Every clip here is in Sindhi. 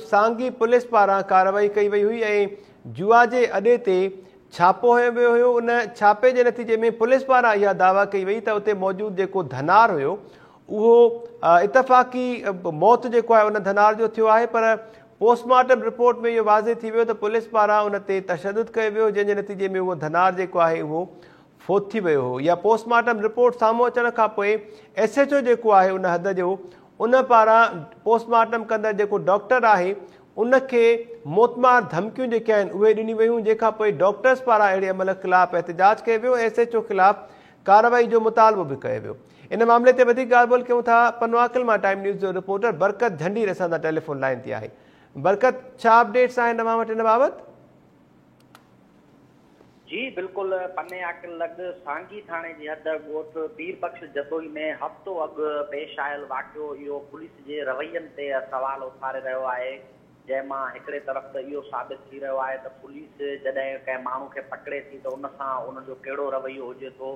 سانگي پوليس پاران ڪارروائي ڪئي وئي هئي ۽ جوا جي اڏي تي ڇاپو هنيو ويو هيو ان ڇاپي جي نتيجي ۾ پوليس پاران اها دعويٰ ڪئي وئي ته اتي موجود جيڪو ڌنار هيو اهو اتفاقي موت جيڪو آهي ان ڌنار جو ٿيو آهي پر پوسٽ مارٽم رپورٽ ۾ اهو واضح ٿي ويو ته پوليس پاران ان تي تشدد ڪيو ويو جنهن جي نتيجي ۾ اهو ڌنار جيڪو آهي اهو فوت ٿي ويو هو يا پوسٽ مارٽم رپورٽ سامهون اچڻ کان پوء ايس ايڇ او جيڪو آهي ان حد جو ان پاران پوسٽ مارٽم ڪندڙ جيڪو ڊاڪٽر آهي ان کي موتمار ڌمڪيون جيڪي آهن اهي ڏنيون ويون جنهن کان پوء ڊاڪٽرز پاران اهڙي عمل خلاف احتجاج ڪيو ويو ۽ ايس ايڇ او خلاف ڪارروائي جو مطالبو به ڪيو ويو ان معاملي تي وڌيڪ ڳالهه ٻولهه ڪيون ٿا پنوعاقل مان ٽائيم نيوز جو رپورٽر برڪت جهنڊير اسان سان ٽيليفون لائين تي آهي برڪت ڇا اپڊيٽس آهن اوهان وٽ ان بابت؟ جي بلڪل پني عاقل لڳ سانگي ٿاڻي جي حد ڳوٺ پير بخش جتوئي ۾ هفتو اڳ پيش آيل واقعو اهو پوليس جي روين تي سوال اٿاري رهيو آهي جنهن مان هڪڙي طرف ته اهو ثابت ٿي رهيو آهي ته پوليس جڏهن ڪنهن ماڻهو کي پڪڙي ٿي ته ان سان ان جو ڪهڙو رويو هجي ٿو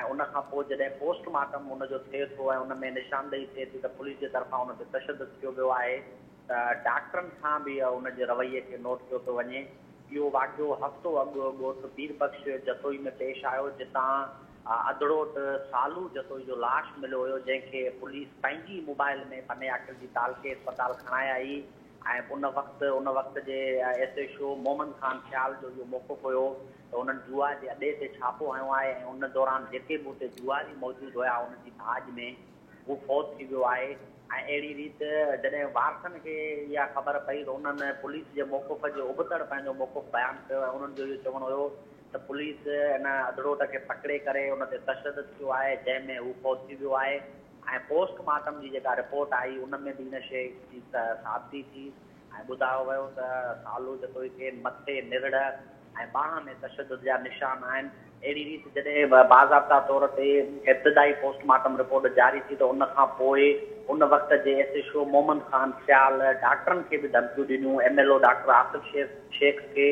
۽ ان کان پوء جڏهن پوسٽ مارٽم ان جو ٿئي ٿو ۽ ان ۾ نشاندهي ٿئي ٿي ته پوليس جي طرفان ان تي تشدد ڪيو ويو آهي ته ڊاڪٽرن کان به ان جي رويي کي نوٽ ڪيو پيو وڃي. اهو واقعو هفتو اڳ ڳوٺ پير بخش جتوئي ۾ پيش آيو، جتان اڌڙوٽ سالو جتوئي جو لاش مليو هيو، جنهن کي پوليس پنهنجي ئي موبائل ۾ پني عاقل جي تعلقي اسپتال کڻائي آئي ۽ ان وقت ان وقت جي S H O Muhammad Khan Sial جو اهو موقف هيو ته انهن جوا جي اڏي تي ڇاپو هنيو آهي ۽ ان دوران جيڪي به اتي جواري موجود هيا ان جي ڀاڄ ۾ هو فوت ٿي ويو آهي ۽ اهڙي ريت جڏهن وارثن کي اها خبر پئي ته انهن پوليس جي موقف جي ابتڙ پنهنجو موقف بيان ڪيو ۽ انهن جو اهو چوڻ هيو ته پوليس ان اڌڙوٽ کي پڪڙي ڪري ان تي تشدد ڪيو آهي جنهن ۾ هو فوت ٿي ويو آهي ۽ پوسٽ مارٽم جي جيڪا رپورٽ آئي ان ۾ به ان شيء جي ثابتي ٿي ۽ ٻڌايو ويو ته سالو جتوئي کي مٿي، نرڙ ۽ ٻانهن ۾ تشدد جا نشان آهن. اهڙي ريت جڏهن باضابطا طور تي ابتدائي پوسٽ مارٽم رپورٽ جاري ٿي ته ان کان پوء ان وقت جي S H O Muhammad Khan Sial ڊاڪٽرن کي به ڌمڪيون ڏنيون، M L O doctor Asif Shaikh کي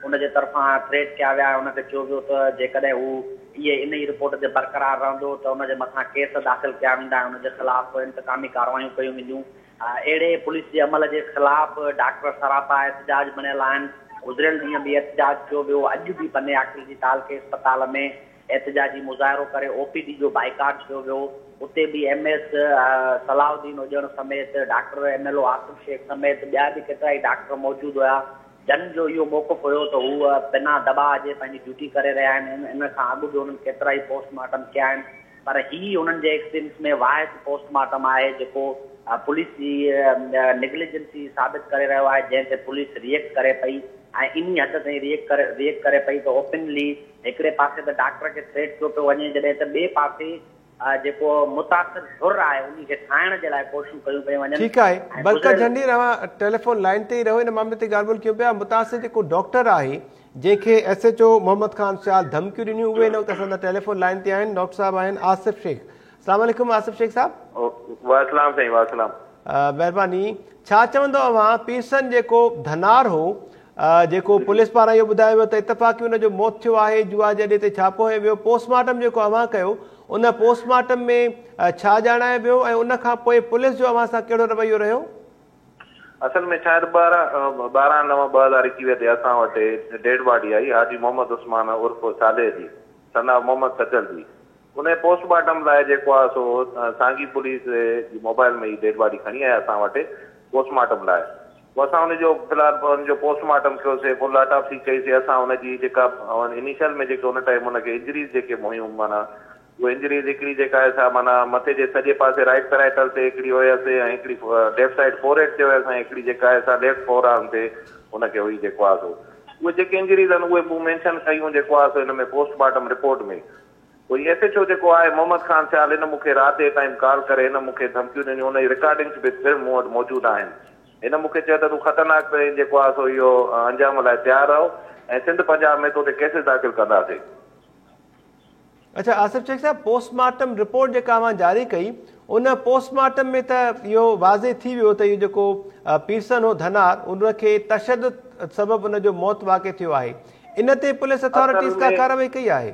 ان جي طرفان ٿريٽ ڪيا ويا ۽ ان کي چيو ويو ته جيڪڏهن هو اهي انهي رپورٽ تي برقرار رهندو ته ان جي مٿان ڪيس داخل ڪيا ويندا ۽ ان جي خلاف انتقامي ڪارروايون ڪيون وينديون. اهڙي پوليس جي عمل جي خلاف ڊاڪٽر سراپا احتجاج بڻيل آهن، گذريل ڏينهن به احتجاج ڪيو ويو، اڄ به پني عاقل جي تعلقي اسپتال ۾ احتجاجي مظاهرو ڪري او پي ڊي جو بائيڪاٽ ڪيو ويو، اتي به ايم ايس صلاح الدين هجڻ سميت doctor M L O Asif Shaikh سميت ٻيا به ڪيترائي ڊاڪٽر موجود هيا، جن جو اهو موقف هيو ته هو بنا دٻاء جي پنهنجي ڊيوٽي ڪري رهيا آهن، ان کان اڳ به انهن ڪيترائي پوسٽ مارٽم ڪيا آهن. پر هي انهن جي ايڪسپيرينس ۾ واحد پوسٽ مارٽم آهي جيڪو پوليس جي نيگليجنسي ثابت ڪري رهيو آهي جنهن تي پوليس ري ايڪٽ ڪري پئي ۽ انهي حد تائين ري ايڪٽ ڪري پئي ته اوپنلي هڪڙي پاسي ته ڊاڪٽر کي ٿريٽ ڪيو پيو وڃي جڏهن ته ٻئي پاسي جيڪو متاثر ڌر آهي انهي کي ٺاهڻ جي لاء ڪوششون ڪيون پيون وڃن ٺيڪ آهي ۽ برڪت گذريل جهنڊير اوهان ٽيليفون لائين تي ئي رهو ان معاملي تي ڳالهه ٻولهه ڪيون پيا متاثر جيڪو ڊاڪٽر آهي جنهن کي S H O Muhammad Khan Sial ڌمڪيون ڏنيون اهي هن وقت اسان سان ٽيليفون لائين تي آهن ڊاڪٽر صاحب آهن آصف شيخ السلام عليڪم آصف شيخ صاحب. وعليڪم سائين وعليڪم. مهرباني ڇا چوندو اوهان پيرسن جيڪو ڌنار هو جيڪو پوليس پاران اهو ٻڌايو ويو ته اتفاقي ان جو موت ٿيو آهي جوا جي اڏي تي ڇاپو هنيو ويو پوسٽ مارٽم جيڪو اوهان ڪيو ان پوسٽ مارٽم ۾ ڇا ڄاڻايو ويو ۽ ان کان پوء پوليس جو اوهان سان ڪهڙو رويو رهيو؟ اصل ۾ ڇا آهي ته 12 12 نو 2021 تي اسان وٽ ڊيڊ باڊي آئي حاجي محمد عثمان عرف صالح جي سن آف محمد سچل جي ان جي پوسٽ مارٽم لاء جيڪو آهي سو سانگي پوليس جي موبائل ۾ هي ڊيڊ باڊي کڻي آيا اسان وٽ پوسٽ مارٽم لاء پوء اسان ان جو في الحال ان جو پوسٽ مارٽم ڪيوسي فل آٽاپسي ڪئي سي اسان ان جي جيڪا انيشل ۾ جيڪي ان ٽائيم ان کي انجريز جيڪي هيون معنيٰ اهي انجريز هڪڙي جيڪا آهي سا معنيٰ مٿي جي سڄي پاسي رائيٽ پيرائيٽل تي هڪڙي هيس ۽ هڪڙي ليفٽ سائيڊ فور هيڊ تي هيس ۽ هڪڙي جيڪا آهي سا ليفٽ فور آرم تي ان کي هئي جيڪو آهي سو اهي جيڪي انجريز آهن اهي مون مينشن ڪيون جيڪو آهي سو هن ۾ پوسٽ مارٽم رپورٽ ۾ پوء ايس ايڇ او جيڪو آهي محمد خان سيال هن مون کي رات جي ٽائيم ڪال ڪري هن مون کي ڌمڪيون ڏنيون ان جي رڪارڊنگس به پڻ مون وٽ موجود آهن هن مون کي چيو ته تون خطرناڪ ترين جيڪو آهي سو اهو انجام لاء تيار رهو ۽ سنڌ پنجاب ۾ تو تي ڪيسز داخل ڪنداسين. اڇا آصف شيخ صاحب پوسٽ مارٽم رپورٽ جيڪا اوهان جاري ڪئي ان پوسٽ مارٽم ۾ ته اهو واضح ٿي ويو ته اهو جيڪو پيرسن هو ڌنار ان کي تشدد سبب ان جو موت واقع ٿيو آهي ان تي پوليس اصل اٿارٽيز ڪا ۾ ڪارروائي ڪئي آهي؟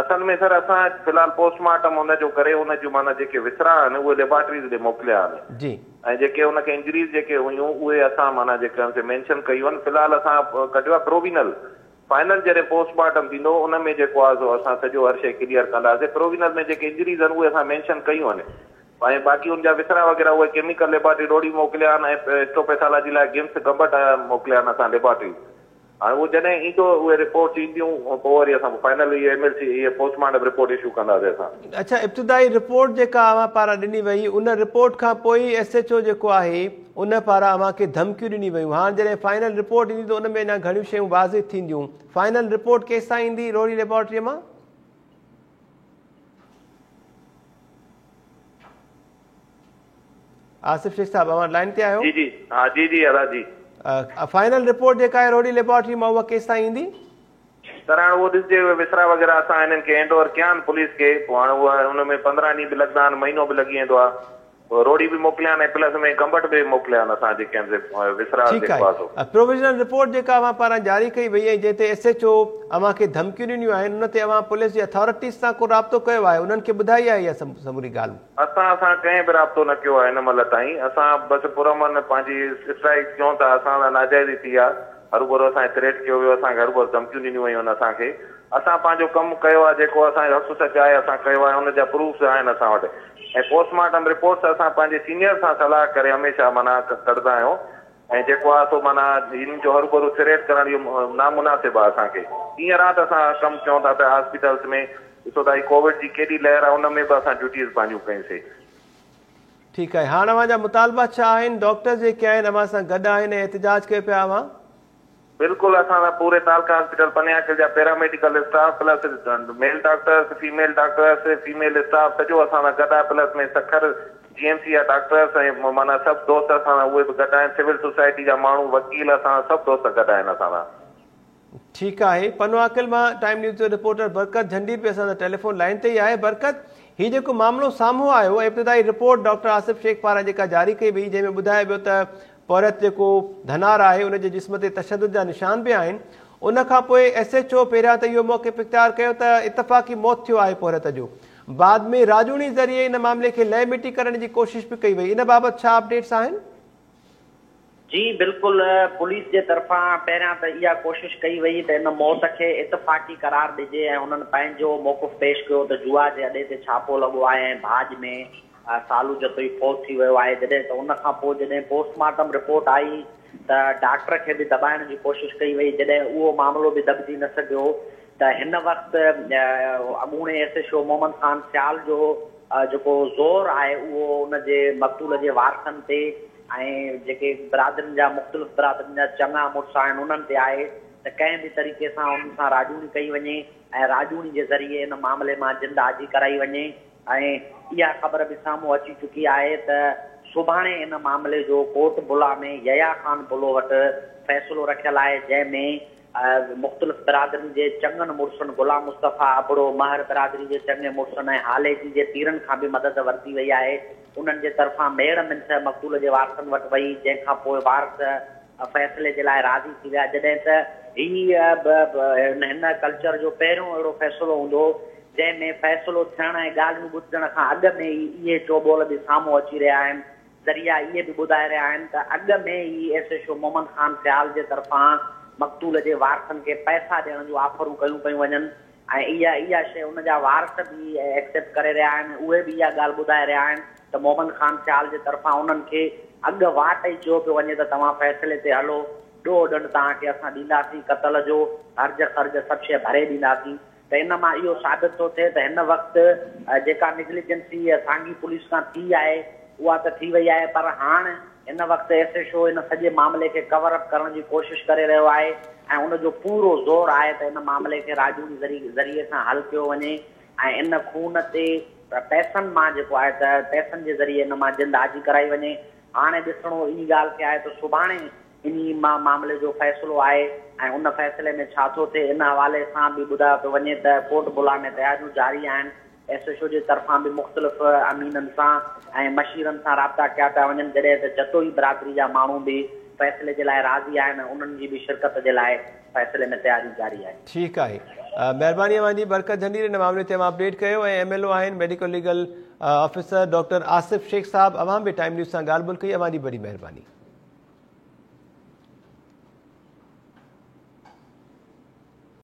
اصل ۾ سر اسان في الحال پوسٽ مارٽم ان جو ڪري ان جون معنيٰ جيڪي وسرا آهن اهي ليبارٽريز ڏي موڪليا آهن. جي. ۽ جيڪي ان کي انجريز جيڪي هيون اهي اسان معنيٰ جيڪي آهن سي مينشن ڪيون آهن في الحال اسان ڪڍيو آهي پرووينل فائنل جڏهن پوسٽ مارٽم ٿيندو ان ۾ جيڪو آهي سو اسان سڄو هر شيء ڪليئر ڪنداسين پرووينل ۾ جيڪي انجريز آهن اهي اسان مينشن ڪيون آهن ۽ باقي ان جا وسرا وغيره اهي ڪيميڪل ليبارٽري روهڙي موڪليا آهن ۽ هسٽوپيٿالاجي لاء گمس گمبٽ موڪليا آهن اسان ليبارٽري. هاڻي اهو جڏهن ايندو اهي رپورٽس اينديون پوء وري اسان فائنل اهي ايم ايل سي اهي پوسٽ مارٽم رپورٽ اشو ڪنداسين اسان. اڇا ابتدائي رپورٽ جيڪا اوهان پاران ڏني وئي ان رپورٽ کان پوء ئي ايس ايڇ او جيڪو آهي ان پاران اوهان کي ڌمڪيون ڏنيون ويون هاڻ جڏهن فائنل رپورٽ ايندي ته ان ۾ اڃا گهڻيون شيون واضح ٿينديون فائنل رپورٽ ڪيستائين ايندي روهڙي ليبارٽري مان؟ آصف شيخ صاحب اوهان لائن تي آهيو؟ جي جي ها جي جي ادا جي. فائنل رپورٽ جيڪا آهي روهڙي ليبارٽري مان اها ڪيستائين ايندي؟ سر هاڻ اهو ڏسجي اهي وسرا وغيره اسان هنن کي هينڊ اوور ڪيا آهن پوليس کي پوء هاڻ اها ان ۾ 15 ڏينهن به لڳندا آهن مهينو به لڳي ويندو آهي پوء روهڙي به موڪليا آهن ۽ پلس ۾ گمبٽ به موڪليا آهن اسان جيڪي آهن سي وسرا ٺيڪ جيڪو آهي سو. آهي پروويزنل رپورٽ جيڪا اوهان پاران جاري ڪئي وئي ۽ جنهن تي ايس ايڇ او اوهان کي ڌمڪيون ڏنيون آهن ان تي اوهان پوليس جي اٿارٽيز سان ڪو رابطو ڪيو آهي انهن کي ٻڌائي آهي اها سموري ڳالهه؟ اسان سان ڪنهن به رابطو نه ڪيو آهي هن مهل تائين اسان بس پرامن پنهنجي اسٽرائيڪ ڪيون ٿا اسان سان ناجائزي ٿي آهي هروڀرو اسان کي ٿريٽ ڪيو ويو اسان کي هروڀرو ڌمڪيون ڏنيون ويون آهن اسان کي اسان پنهنجو ڪم ڪيو آهي جيڪو اسان جو حق سچ آهي اسان ڪيو آهي ان جا پروفس آهن اسان وٽ ۽ پوسٽ مارٽم رپورٽس اسان پنهنجي سينيئر سان صلاح ڪري هميشه معنيٰ ڪڍندا آهيون ۽ جيڪو آهي سو معنيٰ هن جو هروڀرو ٿريٽ ڪرڻ اهو نامناسب آهي اسان کي ڏينهن رات اسان ڪم ڪيون ٿا پيا هاسپيٽلس ۾ ڏسو ته هي ڪووڊ جي ڪيڏي لهر آهي ان ۾ به اسان ڊيوٽيز پنهنجون ڪيون سي. ٺيڪ آهي هاڻ اوهان جا مطالبا ڇا آهن ڊاڪٽرز جيڪي آهن اوهان سان گڏ آهن ۽ احتجاج ڪيو پيا اوهان. بلڪل اسان سان پوري تعلقه هاسپيٽل پنياڪل جا paramedical staff plus male doctors female doctors female staff سڄو اسان سان گڏ آهي پلس ۾ سکر جي ايم سي جا ڊاڪٽرس ۽ معنيٰ سڀ دوست اسان سان اهي به گڏ آهن سول سوسائٽي جا ماڻهو وڪيل اسان سان سڀ دوست گڏ آهن اسان سان. ٺيڪ آهي پنوعاقل مان ٽائيم نيوز جو رپورٽر برڪت جهنڊير به اسان سان ٽيليفون لائين تي ئي آهي برڪت هي جيڪو معاملو سامهون آيو ۽ ابتدائي رپورٽ ڊاڪٽر آصف شيخ پاران جيڪا جاري ڪئي وئي جنهن ۾ ٻڌايو ويو ته پورهيت جيڪو ڌنار آهي ان جي جسم تي تشدد جا نشان به آهن ان کان پوء ايس ايڇ او پهريان ته اهو موقف اختيار ڪيو ته اتفاقي موت ٿيو آهي پورهيت جو بعد ۾ راڄوڻي ذريعي ان معاملي کي لئه مٽي ڪرڻ جي ڪوشش به ڪئي وئي ان بابت ڇا اپڊيٽس آهن؟ جي بلڪل پوليس جي طرفان پهريان ته اها ڪوشش ڪئي وئي ته ان موت کي اتفاقي قرار ڏجي ۽ هنن پنهنجو موقف پيش ڪيو ته جوا جي اڏي تي ڇاپو لڳو آهي ۽ ڀاڄ ۾ سالو جتوئي فوت ٿي ويو آهي جڏهن ته ان کان پوء جڏهن پوسٽ مارٽم رپورٽ آئي ته ڊاڪٽر کي به دٻائڻ جي ڪوشش ڪئي وئي جڏهن اهو معاملو به دٻجي نه سگهيو ته هن وقت اڳوڻي S H O Muhammad Khan Sial جو جيڪو زور آهي اهو ان جي مقتول جي وارثن تي ۽ جيڪي برادرين جا مختلف برادرين جا چڱا مڙس آهن انهن تي آهي ته ڪنهن به طريقي سان انهن سان راڄوڻي ڪئي وڃي ۽ راڄوڻي جي ذريعي ان معاملي مان جند آجي ڪرائي وڃي ۽ اها خبر به سامهون اچي چڪي آهي ته سڀاڻي ان معاملي جو ڪوٽ بلا ۾ يحيٰ خان بلو وٽ فيصلو رکيل آهي جنهن ۾ مختلف برادرين جي چڱن مڙسن غلام مصطفيٰ ابڙو، مهر برادري جي چڱي مڙسن ۽ هاليجي جي پيرن کان به مدد ورتي وئي آهي. انهن جي طرفان ميڙ منٿ مقتول جي وارثن وٽ وئي، جنهن کان پوء وارث فيصلي جي لاء راضي ٿي ويا، جڏهن ته هي به هن ڪلچر جو پهريون اهڙو فيصلو هوندو، جنهن ۾ فيصلو ٿيڻ ۽ ڳالهيون ٻڌجڻ کان اڳ ۾ ئي اهي چوٻول به سامهون اچي رهيا آهن. ذريعا اهي به ٻڌائي رهيا آهن ته اڳ ۾ ئي S H O Muhammad Khan Sial جي طرفان مقتول جي وارثن کي پئسا ڏيڻ جون آفرون ڪيون پيون وڃن ۽ اها اها شيء ان جا وارث به ايڪسيپٽ ڪري رهيا آهن ۽ اهي به اها ڳالهه ٻڌائي رهيا آهن ته محمد خان سيال جي طرفان انهن کي اڳ واٽ ئي چيو پيو وڃي ته توهان فيصلي تي هلو ڏوهه ڏنڊ توهان کي اسان ڏينداسين قتل جو هرج خرج سڀ شيء ڀري ڏينداسين ته ان مان اهو ثابت ٿو ٿئي ته هن وقت جيڪا نگليجنسي سانگي پوليس کان ٿي آهي اها ته ٿي وئي آهي پر هاڻ هن وقت ايس ايڇ او ان سڄي معاملي کي ڪور اپ ڪرڻ جي ڪوشش ڪري رهيو آهي ۽ ان جو پورو زور آهي ته ان معاملي کي راڄوڻي ذريعي سان حل ڪيو وڃي ۽ ان خون تي پئسن مان جيڪو آهي ته پئسن جي ذريعي ان مان جند آجي ڪرائي وڃي. هاڻي ڏسڻو انهي ڳالهه کي آهي ته سڀاڻي انهي معاملي جو فيصلو آهي ۽ ان فيصلي ۾ ڇا ٿو ٿئي ان حوالي سان به ٻڌايو پيو وڃي ته ڪوٽ بلا ۾ تياريون جاري آهن ايس ايڇ او جي طرفان به مختلف امينن سان ۽ مشيرن سان رابطا ڪيا پيا وڃن جڏهن ته جتوئي برادري جا ماڻهو به فيصلي جي لاء راضي آهن انهن جي به شرڪت جي لاء فيصلي ۾ تياريون جاري آهن. ٺيڪ آهي مهرباني اوهان جي برڪت جهنڊير ان معاملي تي اوهان اپڊيٽ ڪيو ۽ ايم ايل او آهن medico legal officer doctor Asif Shaikh صاحب اوهان به ٽائيم نيوز سان ڳالهه ٻولهه ڪئي اوهان جي وڏي مهرباني.